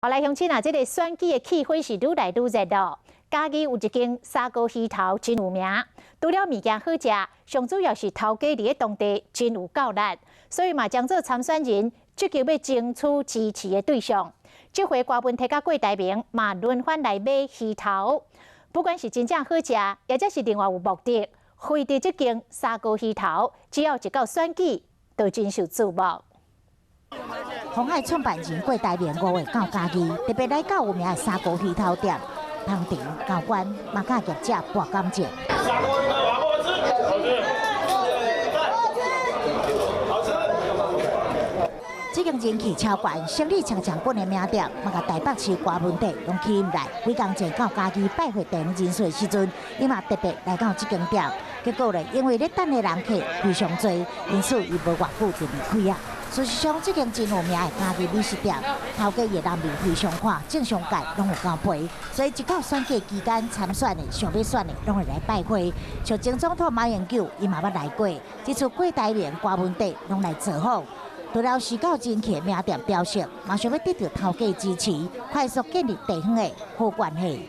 好來，鄉親啊，這個選舉的氣氛是愈來愈熱咯。嘉義有一間砂鍋魚頭真有名，除了物件好食，上主要是頭家佇咧當地真有夠力，所以嘛將做參選人積極欲爭取支持的對象。這回郭文悌佮郭台銘嘛輪番來買魚頭，不管是真正好食，抑者是另外有目的，非佇這間砂鍋魚頭，只要一到選舉，就真受矚目。鴻海創辦人郭台銘5月到嘉義，特別來到有名的砂鍋魚頭店，捧場高官嘛佮業者搏感情。砂鍋魚頭好吃，好吃，好吃，好吃。這間人氣超懸、生意衝衝滾的名店，嘛共台北市郭文悌攏吸引來。幾工前到嘉義拜會鄭人瑞時陣，伊嘛特別來到這間店，結果咧，因為咧等的人客非常濟，因此伊無偌久就離開啊。事實上，這間真有名的嘉義美食店，頭家的人面非常闊，政商界攏有交陪，所以一到選舉期間參選的、想欲選的，攏會來拜會。像前總統馬英九，伊嘛捌來過，這次郭台銘、郭文悌攏來造訪。除了是夠人氣的名店標識，嘛想欲得著頭家支持，快速建立地方的好關係。